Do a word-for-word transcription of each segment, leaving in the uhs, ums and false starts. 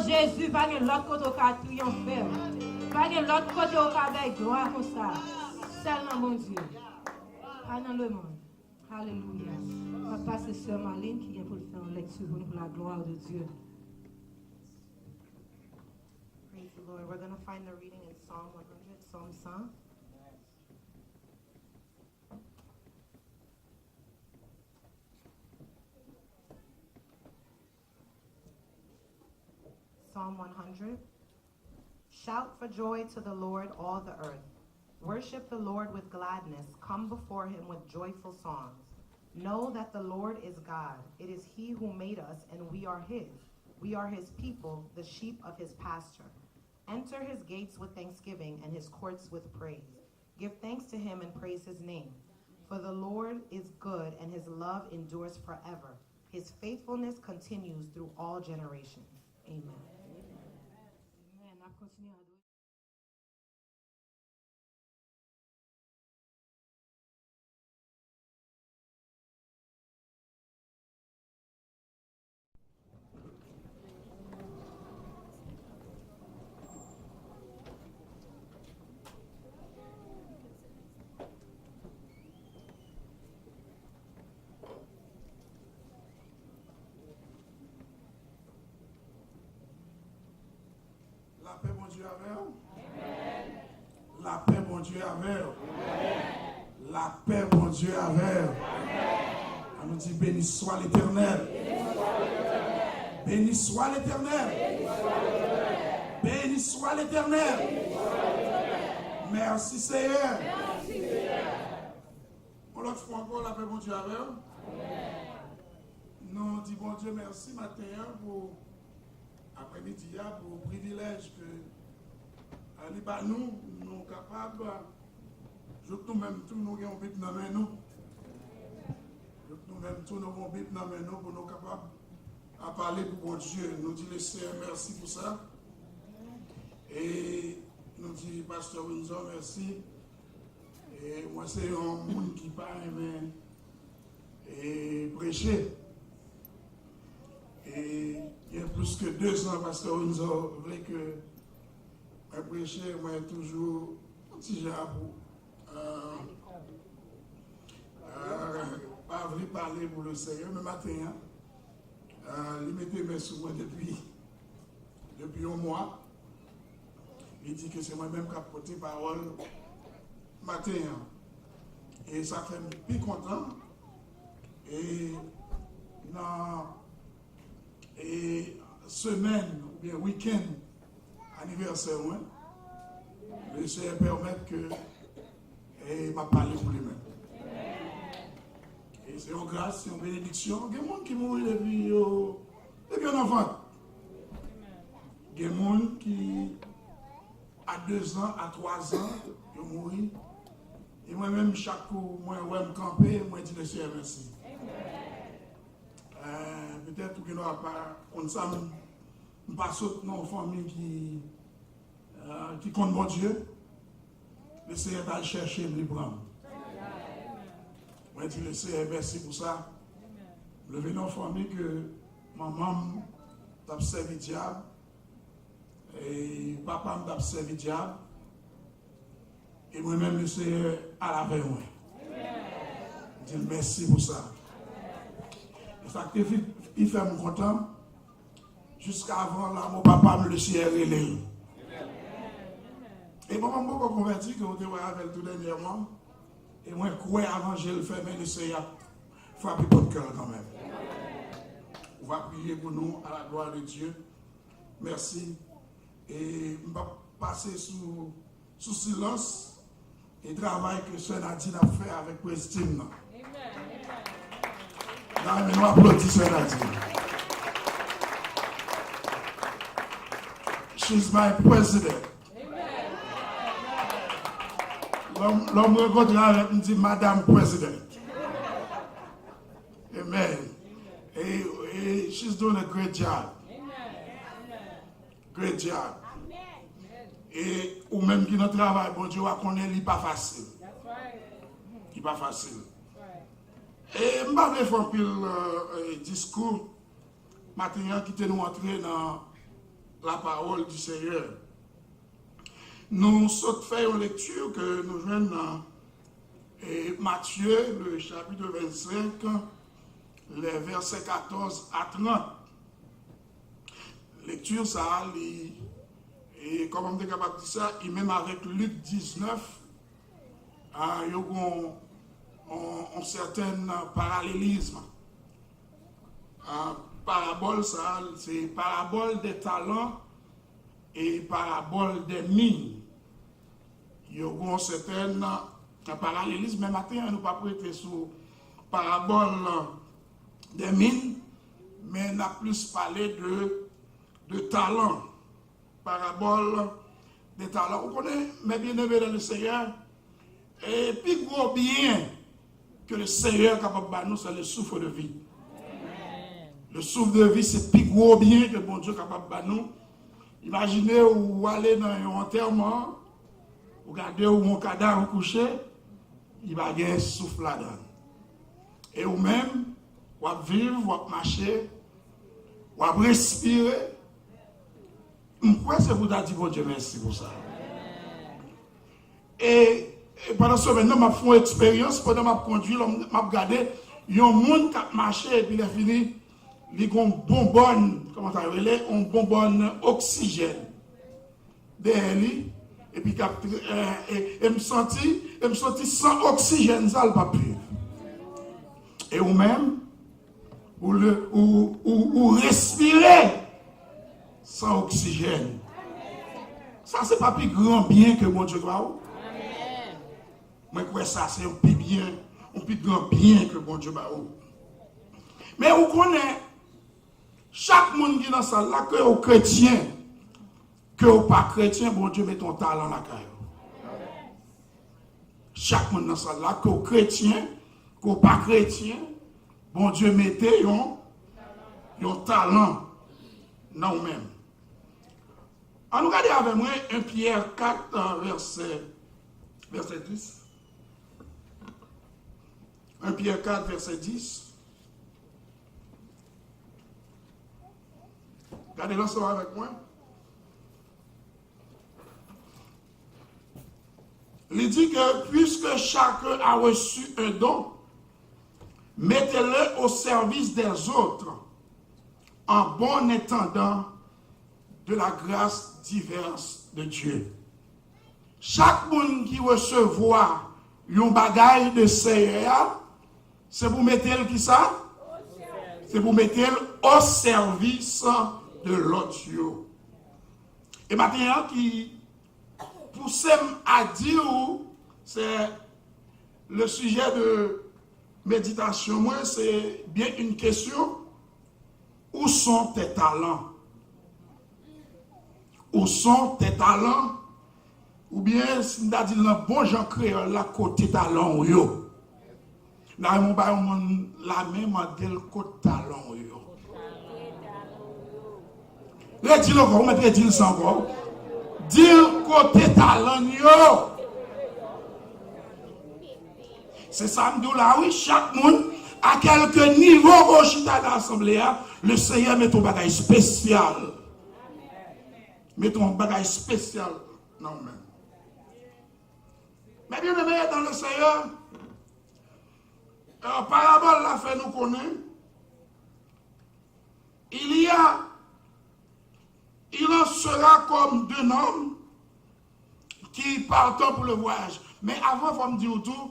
Jezi, pa gen lòt kote w ka triyonfe. Pa gen lòt kote w ka bay glwa konsa. Sèl nan Bondye. Pa nan lemonn. Alelouya. M ap pase sè Marlene ki gen pou l fè yon lèkti pou nou pou la gloire de Dieu. Praise the Lord. We're going to find the reading in Psalm one hundred, Psaume cent. Psalm one hundred. Shout for joy to the Lord, all the earth. Worship the Lord with gladness. Come before him with joyful songs. Know that the Lord is God. It is he who made us, and we are his. We are his people, the sheep of his pasture. Enter his gates with thanksgiving and his courts with praise. Give thanks to him and praise his name. For the Lord is good, and his love endures forever. His faithfulness continues through all generations. Amen. Amen. N ap kontinye adore. Lapè Bondye avè w. Lapè Bondye avè w. Lapè Bondye avè w. Ann nou di, béni soit l'Éternel. Béni soit l'Éternel. Béni soit l'Éternel. Mèsi, Seyè. Yon lòt fwa ankò, lapè Bondye avè w. Nou di Bondye mèsi maten an pou aprèmidi a, pou privilèj ke, a, li ba nou, nou kapab, jouk nou menm tou, nou gen yon Bib nan men nou. Jouk nou menm tou, nou gen yon Bib nan men nou pou nou kapab, a, pale pou Bondye. Nou di Leseyè mèsi pou sa. E nou di Pastè Windsor mèsi. E mwen se yon moun ki pa renmen, e, preche. E gen plis ke dezan Pastè Windsor vle ke mwen preche, mwen toujou yon ti jan pou, a, a, pa vle pale pou Leseyè, men maten an, a, li mete men sou mwen depi depi yon mwa. Li di ke se mwen menm k ap pote pawòl maten an. E sa fè m pi kontan. E nan, e semèn oubyen wikenn anivèsè mwen, Leseyè pèmèt ke e m ap pale pou li menm. E se yon gras, se yon benediksyon. Gen moun ki mouri depi yo, depi yo nan vant. Gen moun ki, a dezan, a twazan, yo mouri. E mwen menm, chak kou mwen wè m kanpe, mwen di Leseyè mèsi. Eh, petèt ou gendwa pa konn sa, m, m pa sot nan yon fanmi ki, eh, ki konn Bondye. Leseyè t al chèche m, li pran m. Mwen di Leseyè mèsi pou sa. M leve nan yon fanmi ke manman m t ap sèvi dyab, e papa m t ap sèvi dyab. E mwen menm, Leseyè al avè mwen. M di l mèsi pou sa. E sa k te fi, pi fè m kontan, jiskavan lanmò papa m, Leseyè rele l. E manman m poko konvèti, ke w te wè avè l tou dènyèman. E mwen kwè avan je l fèmen, Leseyè ap frape pòt kè l kanmenm. Ou va priye pou nou, à la gloire de Dieu. Mèsi. E m p ap pase sou, sou silans e travay ke sè Nadine ap fè avèk Praise Team nan. N a renmen nou aplodi sè Nadine. She's my president. Lè m, lè m rankontre avèk, m di, Madam President. Amen. E, e she's doing a great job. Great job. E ou menm ki nan travay Bondye, w a konnen li pa fasil. Li pa fasil. E m pa vle fè anpil, eh, eh, diskou. Maten an, kite nou antre nan, la parole du Seigneur. Nou sot fè yon lekti ke nou jwenn nan eh, Matthieu, le chapitre vingt-cinq, les versets quatorze à trente. Lekti sa, li, e kòman m te kapab di sa, e menm avèk Lik diznèf, ah, yo gen yon, yon, yon sèten paralelism. Ah, parabòl sa, se parabòl de talan e parabòl de min. Yo gen yon sèten paralelism, men maten an, nou p ap rete sou parabòl de min, men n ap plis pale de, de talan. Parabòl de talan. Ou konnen, mes bien-aimés dans le Seigneur, e pi gwo byen ke le Seigneur kapab ba nou, se le souffle de vie. Le souffle de vie, se pi gwo byen ke Bondye kapab ba nou. Imajine ou ale nan yon antèman, ou gade yon kadav kouche, li pa gen souf ladan. E ou menm, w ap viv, w ap mache, w ap respire. M kwè se pou w ta di Bondye mèsi pou sa. E, e pandan semèn nan, m ap fè yon eksperyans, pandan m ap kondui, lè m ap gade yon moun k ap mache, epi lè fini, li gen yon bonbòn, kòman sa rele, yon bonbòn oksijèn dèyè li, epi k ap, e, e, e m santi, e m santi san oksijèn sa, l p ap viv. E ou menm, ou, le, ou, ou, ou respire san oksijèn. Sa se pa pi gran byen ke Bondye ba ou? Mwen kwè sa se yon pi byen, yon pi gran byen ke Bondye ba ou. Men ou konnen, chak moun ki nan sal la, ke ou kretyen, ke ou pa kretyen, Bondye mete yon talan lakay ou. Chak moun nan sal la, ke ou kretyen, ke ou pa kretyen, Bondye mete yon, yon talan nan ou menm. Ann nou gade avè mwen en Pyè kat, vèsè, vèsè dis. En Pyè kat, vèsè dis. Gade l ansanm avèk mwen. Li di ke, puisque chacun a reçu un don, mettez-le au service des autres, en bon intendant de la grâce diverse de Dieu. Chak moun ki resevwa yon bagay de Seyè a, se pou mete l kisa? Se pou mete l o sèvis de lòt yo. E maten an ki pouse m a di w, se le sujet de méditation mwen, se byen une question. Où sont tes talents? Où sont tes talents? Oubyen, si m ta di l nan bon jan kreyòl la, kote talan w yo? M ta renmen w bay yon moun lamen, mande l kote talan w yo. Redi l ankò, ou mèt redi l sa ankò. Di l kote talan n yo. Se sa m di w la wi, chak moun, a kèlke nivo ke w chita nan asanble a, le Seyè mete yon bagay espesyal. Mete yon bagay espesyal nan ou menm. Mes bien-aimés dans le Seigneur, euh, parabòl la fè nou konnen, il y a, il en sera comme d'un homme qui partant pour le voyage. Men avan, fò m di w tou,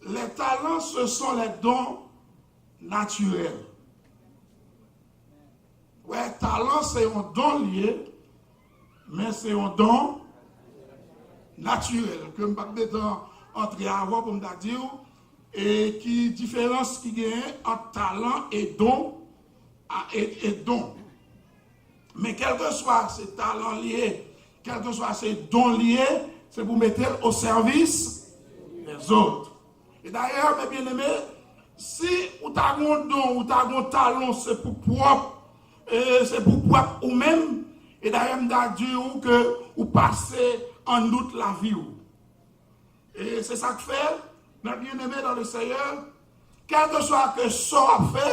les talents, ce sont les dons naturels. Wè, talan se yon don l ye, men se yon don natirèl. Ke m p ap gentan antre avan pou m ta di w, e ki diferans ki genyen ant talan e don, a, e, e don. Men kèlkeswa se talan l ye, kèlkeswa se don l ye, se pou mete l o sèvis lèzòt. E dayè, mes bien-aimés, si ou ta gen yon don, ou ta gen yon talan, se pou pwòp, e se pou pwòp ou menm, e dayè, m ta di w ke ou pase an dout lavi w. E se sa k fè, mes bien-aimés dans le Seigneur, kèlkeswa ke sa w ap fè,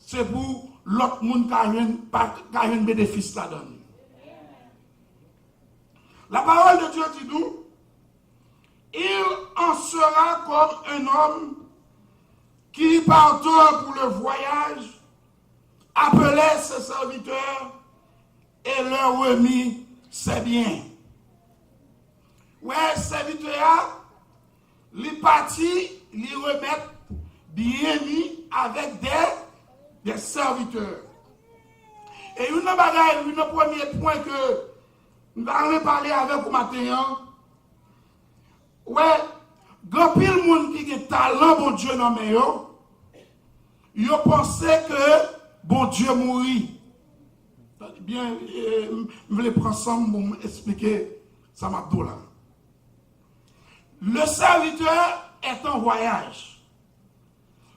se pou lòt moun ka jwenn, pa, ka jwenn benefis ladan l. La parole de Dieu dit nous, il en sera comme un homme qui, partant pour le voyage, appela ses serviteurs et leur remit ses biens. Wè, sèvitè a, li pati, li remèt byen li avèk de, de sèvitè. E youn nan bagay, youn nan premye pwen ke m ta renmen pale avèk ou maten an, wè, gen anpil moun ki gen talan Bondye nan men yo, yo panse ke Bondye mouri. Tande byen, e, m, m vle pran san m pou m esplike sa m ap di w la. Le serviteur est en voyage.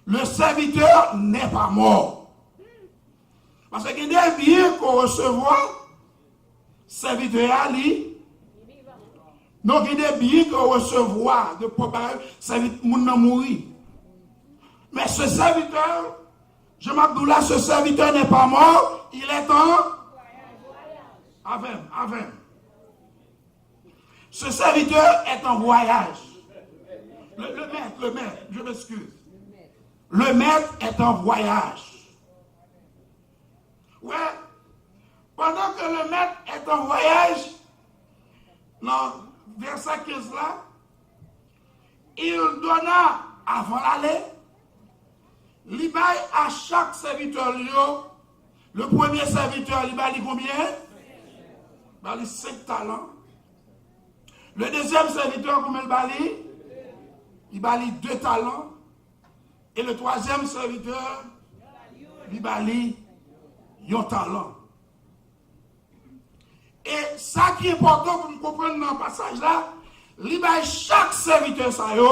Le serviteur n'est pas mort. Paske gen de byen ke w resevwa, sèvitè a li. Non, gen de byen ke w resevwa, de pwòp bagay, sèvit, moun nan mouri. Men se sèvitè, jan m ap di w la, ce serviteur n'est pas mort, il est en. Avè m, avè m. Ce serviteur est en voyage. Le, le maître, le maître, je m'excuse. Le maître est en voyage. Wè, pendant que le maître est en voyage, nan vèsè kenz la, il donna, avan l ale, li bay a chak sèvitè li yo, le premye sèvitè, li ba li konbyen? Ba li senk talan. Le dezyèm sèvitè, konbyen l ba li? Li ba li de talan. E le twazyèm sèvitè, li ba li yon talan. E sa ki enpòtan pou n konprann nan pasaj la, li bay chak sèvitè sa yo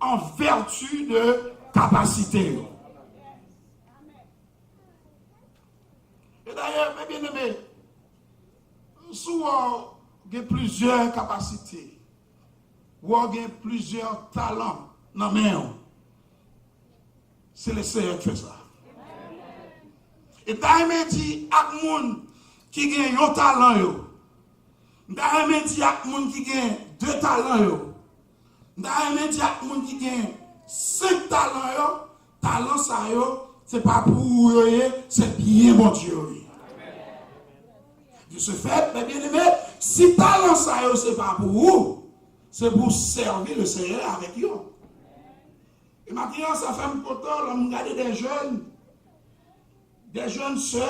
an vèti de kapasite yo. E dayè, mes bien-aimés, si w gen plizyè kapasite, w gen plizyè talan nan men w, se Lesenyè k fè sa. E m ta renmen di ak moun ki gen yon talan yo, m ta renmen di ak moun ki gen de talan yo, m ta renmen di ak moun ki gen senk talan yo, talan sa yo, se pa pou ou yo ye, se byen Bondye yo ye. De ce fait, mes bien-aimés, si talan sa yo se pa pou ou, se pou w sèvi Lesenyè avèk yo. E maten an, sa fè m kontan lè m gade de jèn, de jèn sè,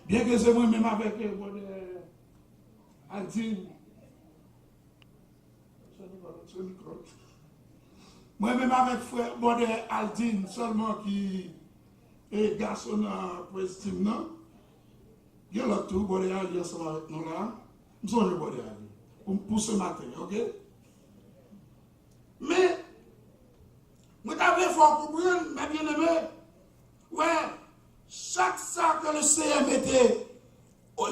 byen ke se mwen menm avèk, eh, brother Aldine, mwen menm avèk frè, brother Aldine sèlman ki, eh, gason nan praise team nan. Gen lòt tou, brother Ali ansanm avèk nou la. M sonje brother Ali. Pou, pou se maten, ok? Men, mwen ta vle fè w konprann, mes bien-aimés, wè, chak sa ke Lesenyè mete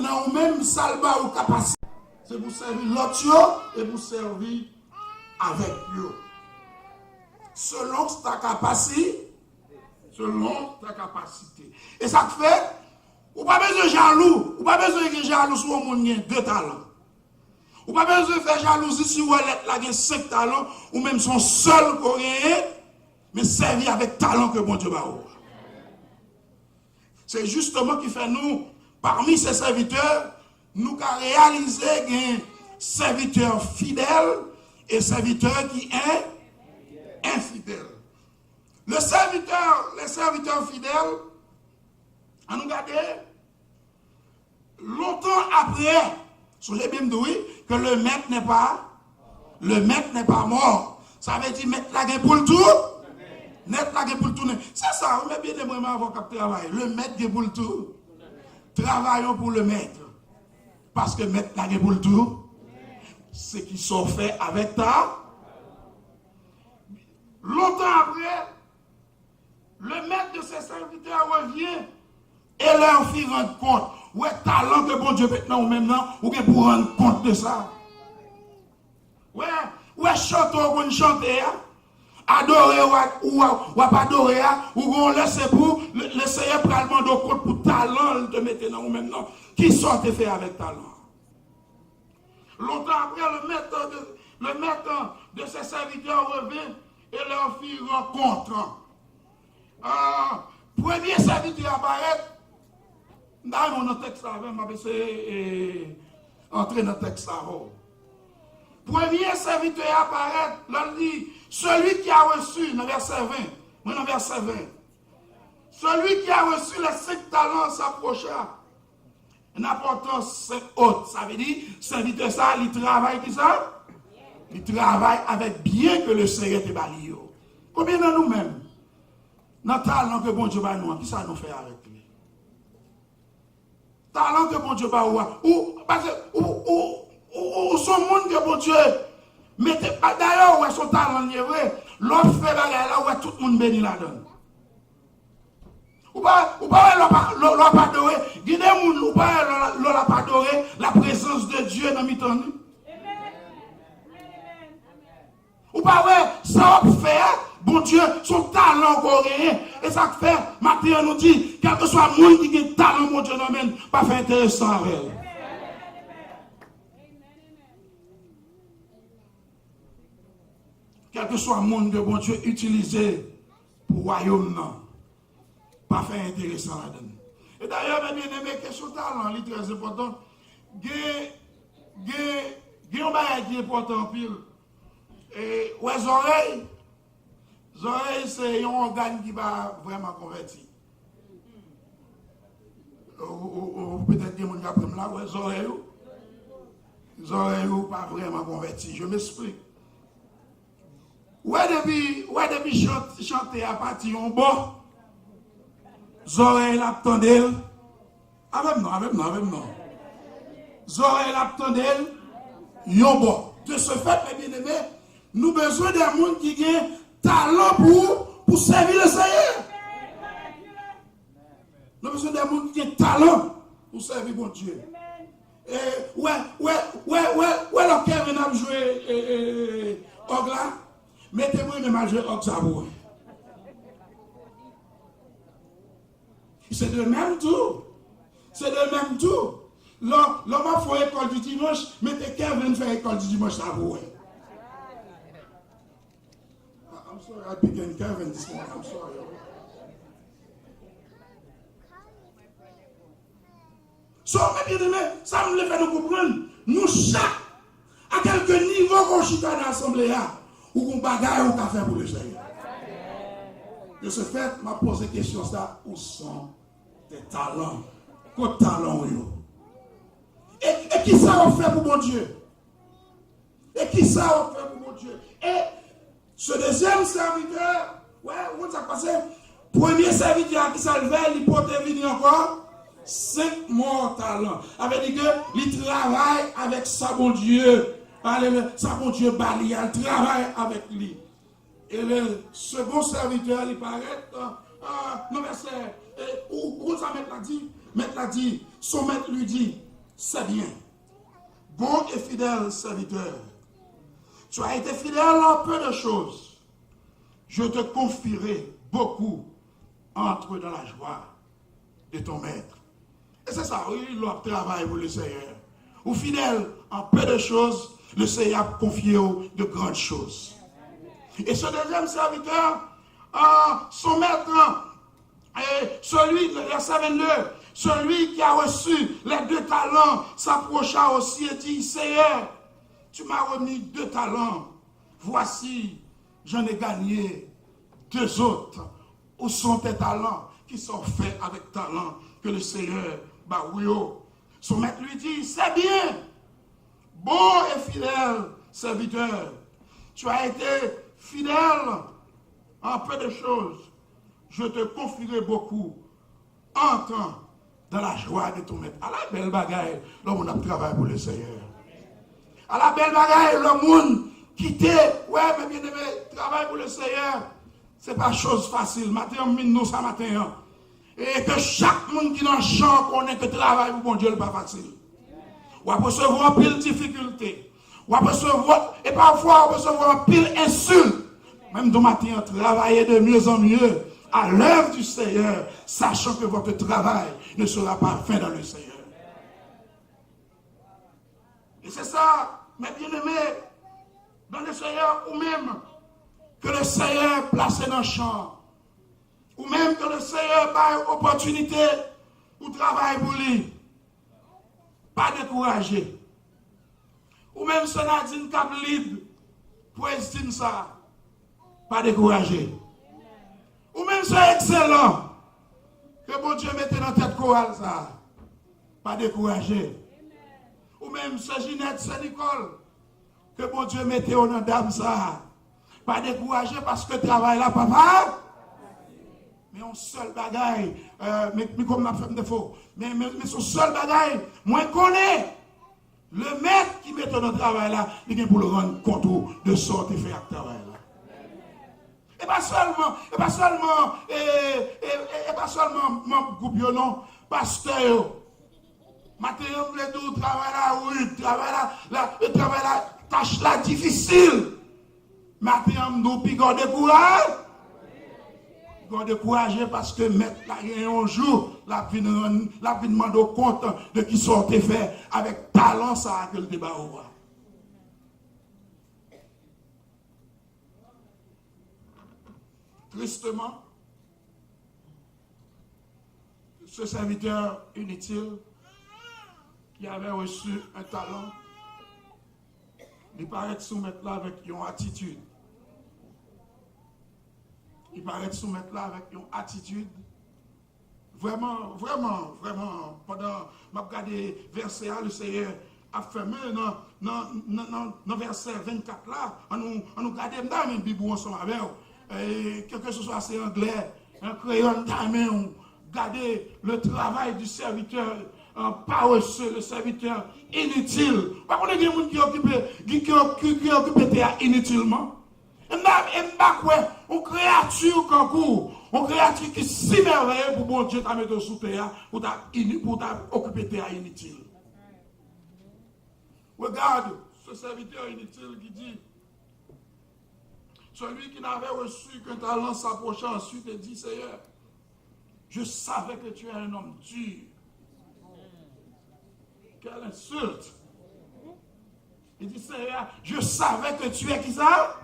nan ou menm, sa l ba ou kapasite, se pou sèvi lòt yo e pou sèvi avèk yo. Selon ta kapasi-, selon ta kapasite. E sa k fè, ou pa bezwen jalou, ou pa bezwen gen jalou si yon moun gen de talan. Ou pa bezwen fè jalouzi si w wè lòt la gen senk talan, ou menm se yon sèl ke w genyen, men sèvi avèk talan ke Bondye ba ou a. Se jisteman ki fè nou, pami se sèvitè, nou ka reyalize gen sèvitè fidèl e sèvitè ki en-, enfidèl. Le serviteur, les serviteurs fidèles, ann nou gade, lontan apre, sonje byen m di w, wi, que le maître n'est pas, le maître n'est pas mort. Sa vle di mèt la gen pou l tou, mèt la gen pou l tounen. Se sa, wi, mes bien-aimés, mwen avè w k ap travay. Le maître gen pou l tou. Travaillons pour le maître. Paske mèt la gen pou l tou. Se ki sa w fè avèk ta. Lontan apre, le maître de ses serviteurs revient et leur fit rendre compte. Ou wè talan ke Bondye met nan ou menm nan, ou gen pou rann kont de sa. Wè, ou wè chante ou konn chante a, adore w a, ou a, w ap adore a, ou gen yon lè se pou le, le Seyè pral mande w kont pou talan l te mete nan ou menm nan. Kisa w te fè avèk talan an? Longtemps après, le maître de, le maître de ses serviteurs revint et leur fit rencontre. Ah, premye sèvitè a parèt, m ta renmen w nan tèks la avè m, m ap eseye, e, antre nan tèks la avè w. Premye sèvitè a parèt, lè l di, celui qui a reçu, nan vèsè ven, mwen nan vèsè ven. Celui qui a reçu les cinq talents s'approcha en apportant cinq autres. Sa vle di, sèvitè sa a, li travay ki sa? Li travay avèk byen ke le Seyè te ba li yo. Konbyen nan nou menm, nan talan ke Bondye ba nou an, kisa nou fè avèk li? Talan ke Bondye ba ou a, ou, paske ou, ou, ou, ou, ou se yon moun ke Bondye mete, dayè, ou wè se yon talan li ye vre. Lè w ap fè bagay la, ou wè tout moun beni ladan l. Ou pa, ou pa wè lè w ap, lè w ap adore, gen de moun, ou pa wè lè w ap adore, la présence de Dieu nan mitan nou. Ou pa wè, sa w ap fè a, Bondye, se yon talan ke w genyen. E sa k fè, maten an nou di, kèlkeswa moun ki gen talan Bondye nan men l, pa fè enteresan avè l. Kèlkeswa moun ke Bondye itilize pou wayòm nan, pa fè enteresan ladan l. E dayè, mè byeneme, kesyon talan, li trè enpòtan. Gen, gen, gen yon bagay ki enpòtan anpil. E, wè zòrèy, zòrèy se yon ògàn ki pa vrèman konvèti. Ou, ou, ou, ou, petèt gen moun k ap ri m la, wè zòrèy ou. Zòrèy ou pa vrèman konvèti. Je m'explique. Wè depi, wè depi chan-, chante a pati yon bò, zòrèy la ap tande l. Avè m non, avè m non, avè m non. Zòrèy la ap tande l yon bò. De ce fait, mes bien-aimés, nou bezwen de moun ki gen talan pou, pou sèvi le Seyè. Nou bezwen de moun ki gen talan pou sèvi Bondye. E, wè, wè, wè, wè, wè lè Kevin ap jwe, e, e, òg la, mete mwen menm al jwe òg sa pou wè. Se de menm tou. Se de menm tou. Lè, lè m ap fè yon école du dimanche, mete Kevin fè école du dimanche sa pou wè. I- I'm sorry, I began Kevin this morning. I'm sorry. So, mes bien-aimés, sa m vle fè nou konprann, nou chak, a kèlke nivo ke w chita nan asanble a, ou gon bagay ou ka fè pou le Seyè. De ce fait, m ap poze kesyon sa, où sont tes talents? Kot talan w yo? E, e kisa w ap fè pou Bondye? E kisa w ap fè pou Bondye? E ce deuxième serviteur, wè, ou konn sa k pase? Premye sèvitè a, kisa l fè? Li pote vini ankò senk mò talan. Sa vle di ke li travay avèk sa Bondye, alelouya, sa Bondye ba li a, l travay avèk li. E le second serviteur, li parèt, euh, euh, nan vèsè, e, ou, ou konn sa mèt la di? Mèt la di, son maître lui dit, c'est bien, bon et fidèle serviteur. Tu as été fidèle en peu de choses. Je te confierai beaucoup. Entre dans la joie de ton maître. E se sa, wi, lè w ap travay pou le Seyè. Ou fidèle en peu de choses, le Seyè ap konfye w de grandes choses. E ce deuxième serviteur, euh, son maître, et celui, verset vingt-deux, celui qui a reçu les deux talents s'approcha aussi et dit, Seigneur, tu m'as remis deux talents. Voici, j'en ai gagné deux autres. Où sont tes talents? Kisa w fè avèk talan ke le Seyè ba ou yo? Son maître lui dit, c'est bien, bon et fidèle serviteur. Tu as été fidèle en peu de choses. Je te confierai beaucoup. Entre dans la joie de ton maître. Ala bèl bagay lè moun ap travay pou le Seyè. Ala bèl bagay lè moun kite, wè, mes bien-aimés, travay pou le Seyè, se pa choz fasil. Maten an, m vin di nou sa maten an. E ke chak moun ki nan chan konnen ke travay pou Bondye l pa fasil. W ap resevwa anpil difikilte. W ap resevwa, e pafwa w ap resevwa anpil ensilt. Mwen m di w maten an, travaillez de mieux en mieux à l'œuvre du Seigneur, sachant que votre travail ne sera pas vain dans le Seigneur. E se sa, mes bien-aimés, dans le Seigneur, ou menm ke le Seigneur plase nan chan, ou menm ke le Seigneur bay opòtinite pou travay pou li, pa dekouraje. Ou menm sè Nadine k ap li pwezi m sa a, pa dekouraje. Ou menm sè Ekselan, ke Bondye mete nan tèt koral sa a, pa dekouraje. Ou menm sè Jinèt, sè Nikòl, ke Bondye mete yo nan dam sa a, pa dekouraje paske travay la pa fasil. Men yon sèl bagay, euh, men, men kòm n ap fè m defo, men, men, men se yon sèl bagay, mwen konnen, Lemèt ki mete w nan travay la, li gen pou l rann kont ou de sa w te fè ak travay la. E pa sèlman, e pa sèlman, e, e, e, e pa sèlman manm gwoup yo non, pastè yo. Maten an, m vle di w, travay la rid, travay la, la, e travay la, tach la difisil. Maten an, m di w, piga w dekouraje. Piga w dekouraje paske Mèt la gen yon jou, l ap vin rann, l ap vin mande w kont de kisa w te fè avèk talan sa a ke l te ba ou a. Tristement, ce serviteur inutile qui avait reçu un talent, li parèt sou Mèt la avèk yon atitid. Li parèt sou Mèt la avèk yon atitid. Vrèman, vrèman, vrèman, pandan m ap gade vèsè a, Lesenyè ap fè men nan, nan, nan, nan, nan vèsè vennkat la, an nou, an nou gade, m ta renmen Bib ou ansanm avè w. E, kèlkeseswa se anglè, an kreyòl, m ta renmen w gade le travail du serviteur, euh, paresseux, le serviteur inutile. Ou pa konnen gen moun ki okipe, ki, ki, ki, ki okipe tè a initilman? E m pa, e m pa kwè yon kreyati kankou w, yon kreyati ki si mèveye pou Bondye ta mete w sou tè a, pou ta ini-, pou ta okipe tè a initil. Regarde ce serviteur inutile qui dit, celui qui n'avait reçu qu'un talent s'approcha ensuite et dit, Seigneur, je savais que tu es un homme dur. Quelle insulte! Il dit, Seigneur, je savais que tu es qui ça?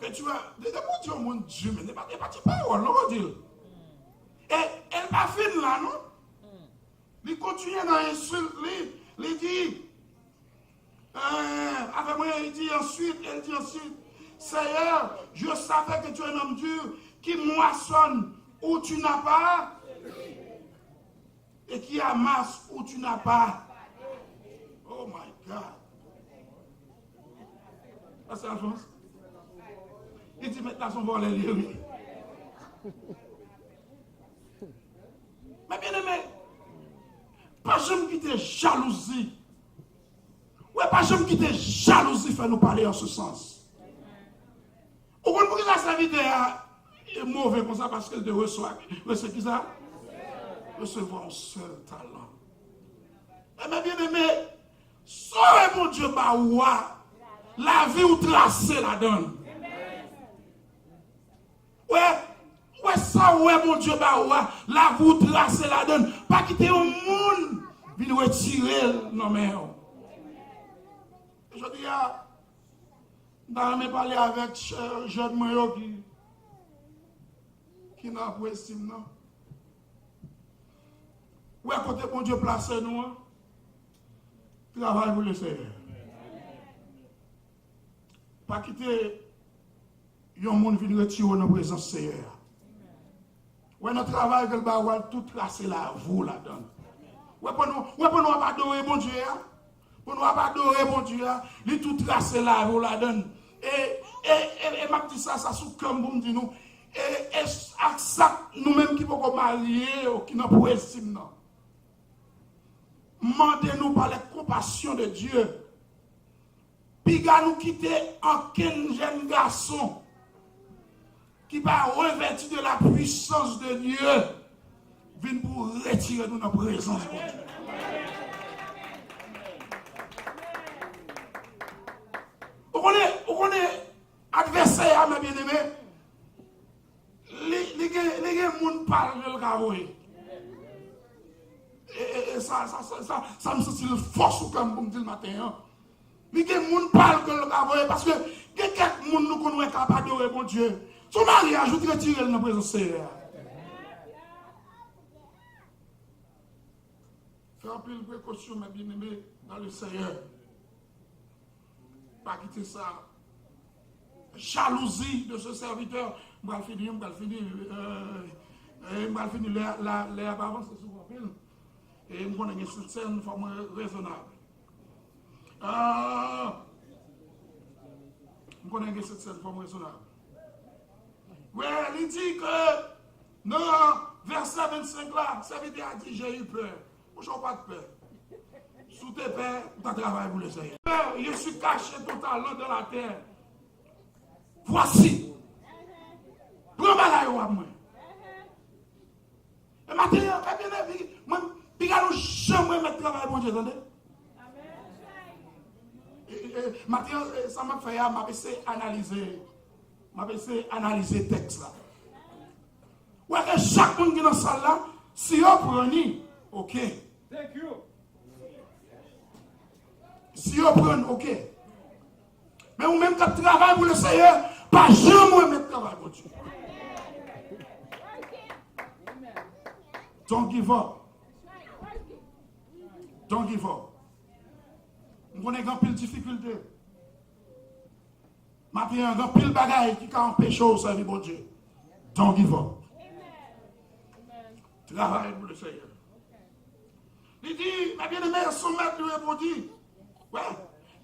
Que tu es. Depi w di yon moun di, men, e pa, e pa ti pawòl, non, w di l. E, e l pa fin la, non. Li kontinye nan ensilt li, li di, euh, avè mwen, li di ensuite, elle dit ensuite, Seigneur, je savais que tu es un homme dur, qui moissonne où tu n'as pas, et qui amasse où tu n'as pas. Oh my God. Pastè Alphonse, li di, Mèt la se yon vòlè li ye, wi. Men byeneme, pa janm kite jalouzi. Wè, pa janm kite jalouzi fè nou pale an se sans. Ou konn poukisa sèvitè a move konsa? Paske l te resevwa, resevwa kisa? Resevwa yon sèl talan. Enben, byeneme, sa w wè Bondye ba ou a, lavi w trase ladan l. Wè, wè sa w wè Bondye ba ou a, lavi w trase ladan l. Pa kite yon moun vin retire l nan men w. Jodi a, m ta renmen pale avèk jèn mwen yo ki, ki nan apresi m nan. Wè kote Bondye plase nou an, travay pou Lesenyè. Pa kite yon moun vin retire w nan prezans Senyè a. Wè nan travay ke l ba ou a, l tou trase lavi w ladan l. Wè pandan, wè pandan w ap adore Bondye a, pandan w ap adore Bondye a, li tou trase lavi w ladan l. E, e, e, e m ap di sa, sa sou kè m pou m di nou. E, e ak sa nou menm ki poko marye yo, ki nan prezans nan. M mande nou pa lè konpasyon de Dye. Piga nou kite ankenn jèn gason ki pa revèti de la puissance de Dieu vin pou retire nou nan prezans Bondye. Ou konnen, ou konnen, Advèsè Seyè a, mè byeneme, li, li gen, li gen moun pa l ke l ka voye. E, e, e sa, sa, sa, sa, sa m santi l fò sou kè m pou m di l maten an. Li gen moun pa l ke l ka voye, paske gen kèk moun nou konn wè k ap adore Bondye. Sou maryaj, ou t retire l nan prezans Seyè a. Fè anpil prekosyon, mè byeneme dans le Seigneur. Pa kite sa. Jalouzi de ce serviteur. M pral fini, m pral fini. Euh, euh, m pral fini. Lè, la, lè a pa avanse sou mwen anpil. E m konnen gen sèt sèn, fò mwen rezonab. Ah! M konnen gen sèt sèn, fò mwen rezonab. Wi, li di ke nan vèsè vennsenk la, sèvitè a di, j'ai eu peur. Monchè, ou pa t pè. Si w te pè, ou ta travay pou Leseyè. Pè, je suis caché ton talent dans la terre. Voici. Pran bagay ou a mwen. E maten an, ebyen, epi, mwen, piga nou janm remèt travay Bondye, tande. E, e, e, maten an, e, sa m ap fè a, m ap eseye analize, m ap eseye analize tèks la. Ou wè ke chak moun ki nan sal la, si yo pran ni, oke. Si yo pran, oke. Men ou menm k ap travay pou Leseyè, pa janm remèt travay Bondye. Don't give up. Don't give up. M konnen gen anpil difikilte. Maten an, gen anpil bagay ki ka anpeche w sèvi Bondye. Don't give up. Travay pou Leseyè. Li di, mè byeneme, son mèt li repondi. Wè,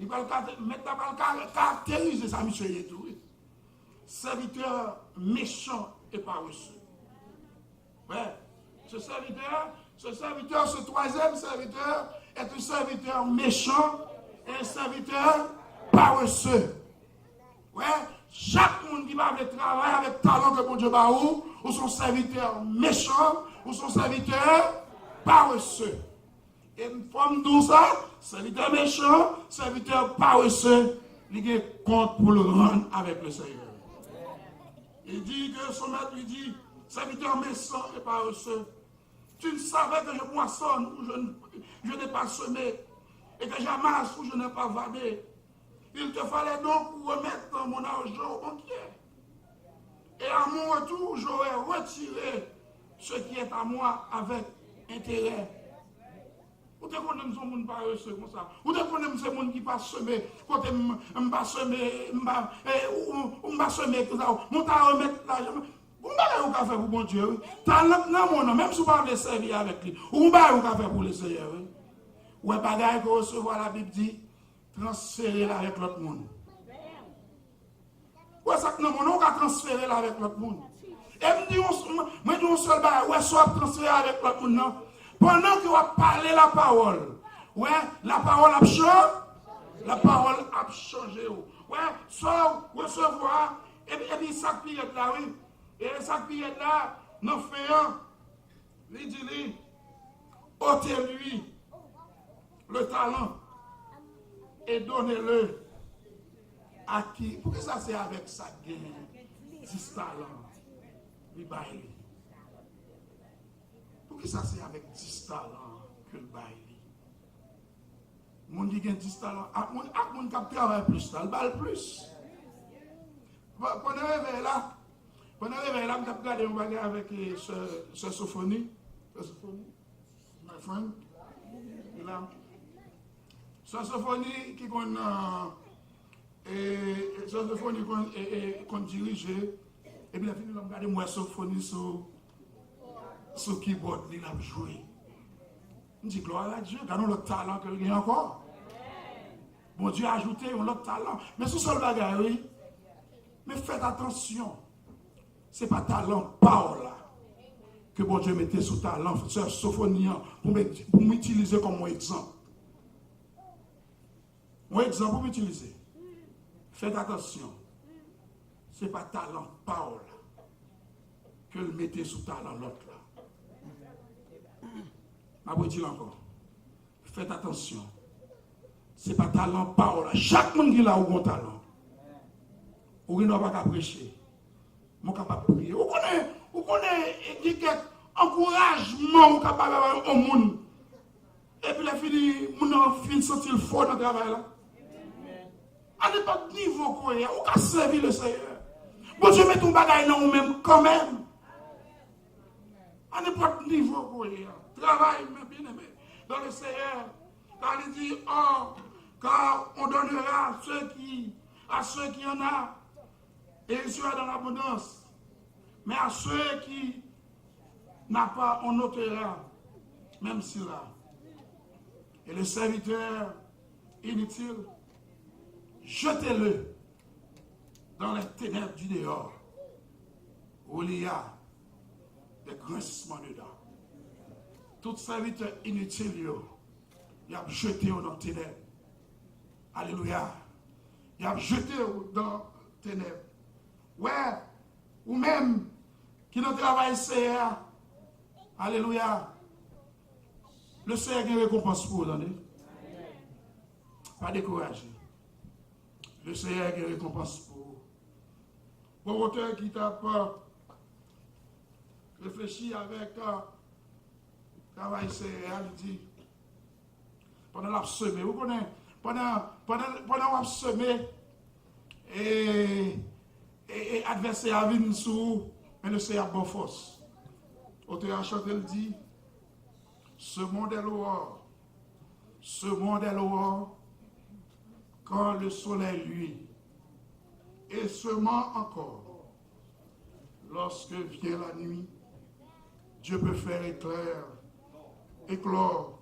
li pral kate-, mèt la pral ka-, karakterize sa misye ye tou, wi. Serviteur méchant et paresseux. Ouais. Ce serviteur, ce serviteur, ce troisième serviteur est un serviteur méchant et un serviteur paresseux. Ouais. Chak moun ki pa vle travay avèk talan ke Bondye ba ou, ou se yon sèvitè mechan, ou se yon sèvitè parese. E fò m di w sa, sèvitè mechan, sèvitè parese, li gen kont pou l rann avèk Leseyè. Il dit que son maître lui dit, serviteur méchant et paresseux, tu ne savais que je moissonne où je, je n'ai pas semé, et que j'amasse où je n'ai pas vanné. Il te fallait donc remettre mon argent au banquier. Et à mon retour, j'aurais retiré ce qui est à moi avec intérêt. Ou te konnen m se yon moun parese konsa. Ou te konnen m se moun ki pa seme. Kote m, m pa seme, m pa, eh, ou, ou, ou m pa seme konsa. Mwen ta remèt lajan. Gon bagay ou ka fè pou Bondye, wi. Talan k nan men w nan, menm si w pa vle sèvi avèk li, ou gon bagay ou ka fè pou Leseyè, wi. Ou wè bagay ke w resevwa, Labib di, transfere l avèk lòt moun. Ou wè sa k nan men w nan, ou ka transfere l avèk lòt moun. E m di yon, mwen di yon sèl bagay, ou wè sa w ap transfere avèk lòt moun nan, pandan ke w ap pale lapawòl, ou wè, lapawòl ap chan-, lapawòl ap chanje w. Ou wè, sa w resevwa, epi, epi sa k pi rèd la, wi. E sa k pi rèd la, nan fen an, li di li, ôtez-lui le talent et donnez-le à qui. Poukisa se avèk sa k gen dis talan li bay li? Poukisa se avèk dis talan ke l bay li? Moun ki gen dis talan, ak moun, ak moun k ap travay plis la, l ba l plis. Pa-, pandan revèy la, pandan revèy la, m t ap gade yon bagay avèk, eh, sè, sè Sofoni. Sè Sofoni, my friend. Li la. Sè Sofoni ki konn, eh, E, e, Sofoni konn, e, e, konn dirije. Epi lè fini la, m gade, m wè Sofoni sou, sou kibòd li, l ap jwe. M di, gloire à Dieu, gade yon lòt talan ke l gen ankò. Bondye ajoute yon lòt talan. Men se yon sèl bagay, wi. Men fèt atansyon. Se pa talan pa w la ke Bondye mete sou talan sè Sofoni an pou m, pou m itilize kòm yon egzanp. Yon egzanp pou m itilize. Fèt atansyon. Se pa talan pa w la ke l mete sou talan lòt la. M ap redi l ankò. Fèt atansyon. Se pa talan pa w la. Chak moun ki la, ou gon talan. Ou gen dwa pa ka preche, men w kapab priye. Ou konnen, ou konnen, e, gen kèk ankourajman ou kapab bay yon moun. Epi lè fini, moun nan fin santi l fò nan travay la. A nenpòt nivo ke w ye a, ou ka sèvi Lesenyè. Bondye mete yon bagay nan ou menm kanmenm. A nenpòt nivo ke w ye a. Travay, mes bien-aimés dans le Seigneur. Car il dit, oh, car on donnera à ceux qui, à ceux qui en a, et il sera dans l'abondance. Mais à ceux qui n'a pas, on ôtera même cela. Et le serviteur inutile, jetez-le dans les ténèbres du dehors, où il y a des grincements de dents. Tout sèvitè initil yo, y ap jete yo nan tenèb. Alelouya. Y ap jete yo nan tenèb. Wè, ou menm ki nan travay Seyè a, alelouya, Lesenyè gen rekonpans pou ou, tande. Pa dekouraje. Lesenyè gen rekonpans pou ou. Bon, otè ki t ap, euh, reflechi avèk, euh, travay Seyè a, li di, pandan l ap seme, ou konnen, pandan, pandan, pandan w ap seme, e, e, e advèsè a vin sou ou, men Lesenyè ap ba w fòs. Otè a chante, l di, semons dès laurores, semons dès laurores, quand le soleil luit, et semons encore, lorsque vient la nuit, Dieu peut faire éclair, éclore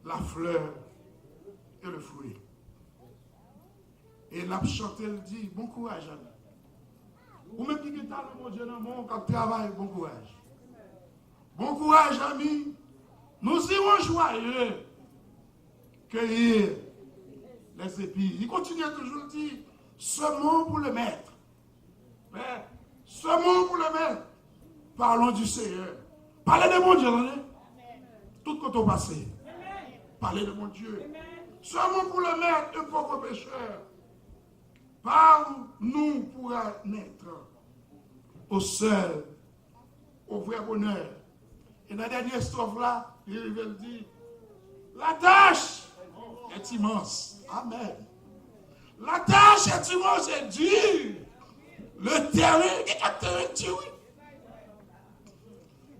la fleur et le fruit. E l ap chante, l di, bon kouraj, ami. Ou menm ki gen talan Bondye nan men w, k ap travay, bon kouraj. Bon kouraj, ami. Nous irons joyeux cueillir les épis. Li kontinye toujou, l di, semons pour le maître. Pè, semons pour le maître. Parlons du Seigneur. Pale de Bondye, tande. Tout kote w pase. Pale de Bondye. Semons pour le maître, un pauvre pécheur. Par nous pourra naître au seul, au vrai bonheur. E nan dènye estwòf la, li rive, l di, la tâche est immense. Amen. La tâche est immense et dure. Le terrain, gen kèk teren di, wi.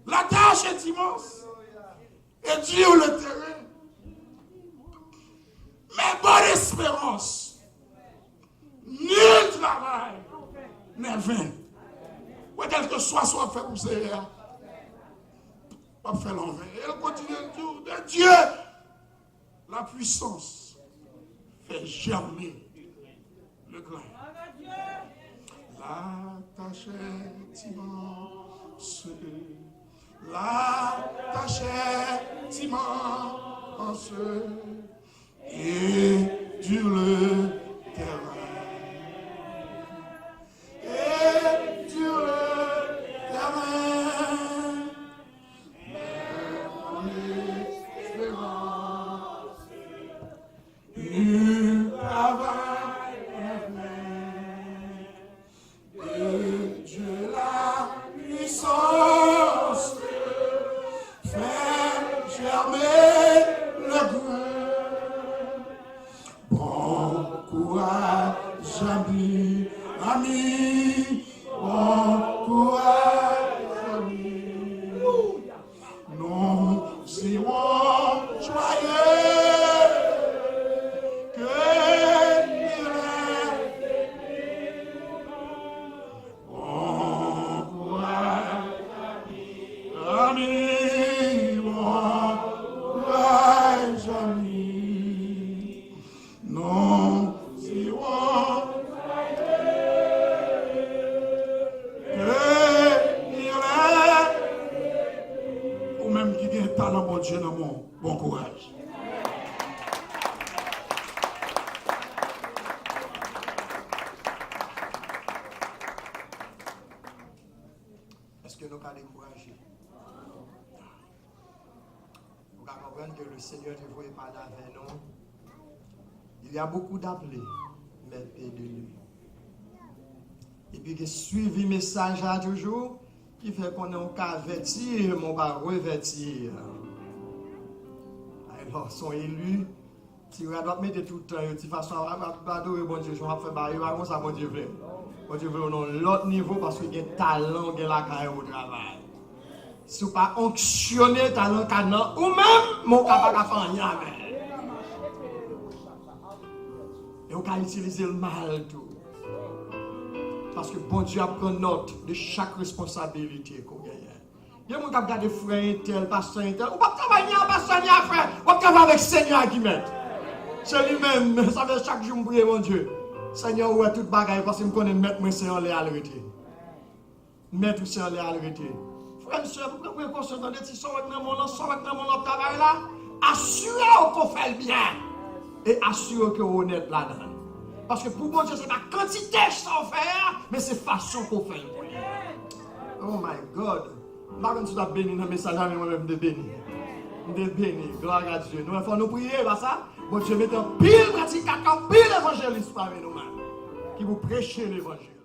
La tâche est immense et dure le terrain. Mais bonne espérance, nul travail n'est vain. Wè, kèlkeswa sa w ap fè pou Seyè a, w ap fè l anven. E l kontinye, l di w, de Dieu la puissance fait germer le grain. La tâche est immense, la tâche est immense, et dure le terrain, et dure le terrain, mais mon espérance, nul travail n'est vain. De Dieu la puissance fait germer le grain. Bon courage, ami, ami, bon courage, ami. Nous irons joyeux cueillir les épis. Bon courage, ami, bon courage, ami. Nous irons cueillir les... Ou menm ki gen talan Bondye nan men w, bon kouraj. Èske nou ka dekouraje? Ou ka konprann ke le Seigneur te voye pale avè nou. Il y a beaucoup d'appelés, mais peu d'élus. Ki gen swivi mesaj la toujou, ki fè konnen w ka avèti, men w pa revèti. Alò, se yon eli, ti rad w ap mete tout tan yo, ti fason w ap, ap adore Bondye, jan w ap fè bagay yo, pa konsa Bondye vle. Bondye vle w nan yon lòt nivo, paske gen talan w gen lakay ou travay. Si w pa onksyone, talan ka nan ou menm, men w ka pa ka fè anyen avè l. E w ka itilize l mal tou. Paske Bondye ap pran nòt de chak responsabilite ke w genyen. Gen moun k ap gade frè entèl, pastè entèl. Ou p ap travay ni a pastè ni a frè. W ap travay avèk Senyè a ki mèt. Se li menm. Sa fè chak jou m priye Bondye. Senyè, ou wè tout bagay, paske m konnen mèt mwen se anlè a l rete. Mèt ou se anlè a l rete. Frè m, sè m, pran prekosyon, tande ti sa w wè k nan men w lan, sa w wè k nan men w lan ap travay la. Asire w ke w fè l byen. E asire w ke w onèt ladan l. Paske pou Bondye, se pa kantite sa w fè a, men se fason ke w fè l pou li. Oh my God. M pa konn si w t ap beni nan mesaj la, men mwen menm m te beni. M te beni. Glwa a Dye. Nou wè, fò nou priye, pa sa? Bondye mete anpil predikatè, anpil evanjelis pami nou menm. Ki pou preche levanjil.